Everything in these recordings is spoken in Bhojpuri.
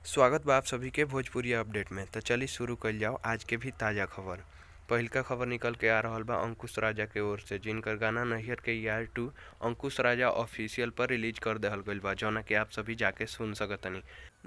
स्वागत बा आप सभी के भोजपुरी अपडेट में। तो चलिए शुरू कइल जाओ आज के भी ताज़ा खबर। पहिलका खबर निकल के आ रहल बा अंकुश राजा के ओर से, जिनकर गाना नैहर के यार 2 अंकुश राजा ऑफिशियल पर रिलीज कर देहल गइल बा, जौना के आप सभी जाके सुन सकतनी।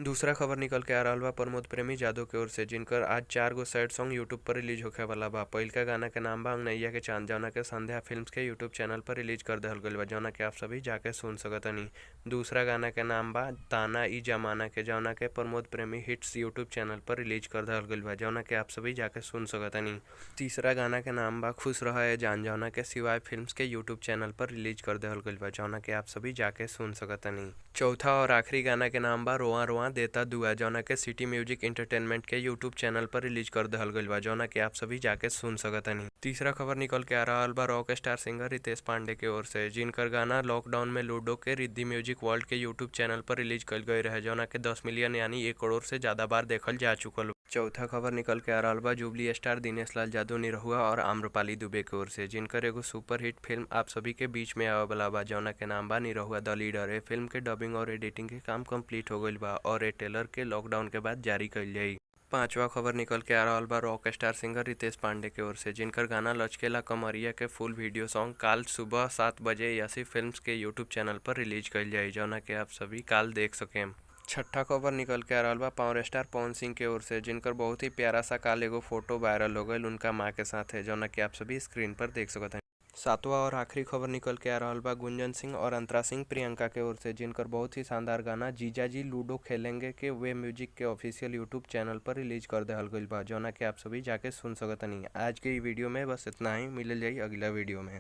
दूसरा खबर निकल के आ रहल बा प्रमोद प्रेमी यादव के ओर से, जिनकर आज 4 गो सैड सॉन्ग यूट्यूब पर रिलीज होखे वाला बा। पहिलका गाना के नाम बा अंगनैया के चांद, जौना के संध्या फिल्म्स के यूट्यूब चैनल पर रिलीज कर देहल गइल बा, जौना के आप सभी जाके सुन सकतनी। दूसरा गाना के नाम बा ताना ई जमाना के, जौना के प्रमोद प्रेमी हिट्स यूट्यूब चैनल पर रिलीज कर देहल गइल बा, जौना के आप सभी जाके सुन सकतनी। तीसरा गाना के नाम बा खुश रह ए जान, जौना के शिवाय फिल्म्स के यूट्यूब चैनल पर रिलीज कर देहल गइल बा, जौना के आप सभी जाके सुन सकतनी। चौथा और आखिरी गाना के नाम बा रोआ रोआ देता दुआ, जौना के सिटी म्यूजिक एंटरटेनमेंट के यूट्यूब चैनल पर रिलीज कर देहल गइल बा, जौना के आप सभी जाके सुन सकतनी। तीसरा खबर निकल के आ रहल बा rock star singer Ritesh Pandey के ओर से, जिनकर गाना लॉकडाउन में लूडो के रिद्धि म्यूजिक वर्ल्ड के यूट्यूब चैनल पर रिलीज कइल गइल रहे, जौना के 10 मिलियन यानी 1 करोड़ से ज्यादा बार देखल जा चुकल। चौथा खबर निकल के आ रहल बा जुबली स्टार दिनेश लाल यादव निरहुआ और आम्रपाली दुबे के ओर से, जिनकर एगो सुपरहिट फिल्म आप सभी के बीच में आवे वाला बा, जौना के नाम बा निरहुआ द लीडर। ए फिल्म के डबिंग और एडिटिंग के काम कंप्लीट हो गइल बा और ए ट्रेलर के लॉकडाउन के बाद जारी कइल जाई। पांचवा खबर निकल के आ रहल बा rock star singer Ritesh Pandey के ओर से, जिनकर गाना लचकेला कमरिया के फुल वीडियो सॉन्ग काल सुबह 7 बजे यासी फिल्म्स के यूट्यूब चैनल पर रिलीज कइल जाई, जौना के आप सभी काल देख सकेम। छठा खबर निकल के आ रहल बा पावर स्टार पवन सिंह के ओर से, जिनकर बहुत ही प्यारा सा काल एगो फोटो वायरल हो गइल उनका माँ के साथ है, जौना के आप सभी स्क्रीन पर देख सकत हैं। सातवां और आखिरी खबर निकल के आ रहल बा गुंजन सिंह और अंतरा सिंह प्रियंका के ओर से, जिनकर बहुत ही शानदार गाना जीजा जी लूडो खेलेंगे के वे म्यूजिक के ऑफिशियल यूट्यूब चैनल पर रिलीज कर देहल गइल बा, जौना के आप सभी जाके सुन सकतनी। आज के ई वीडियो में बस इतना ही, मिलल जाई अगला वीडियो में।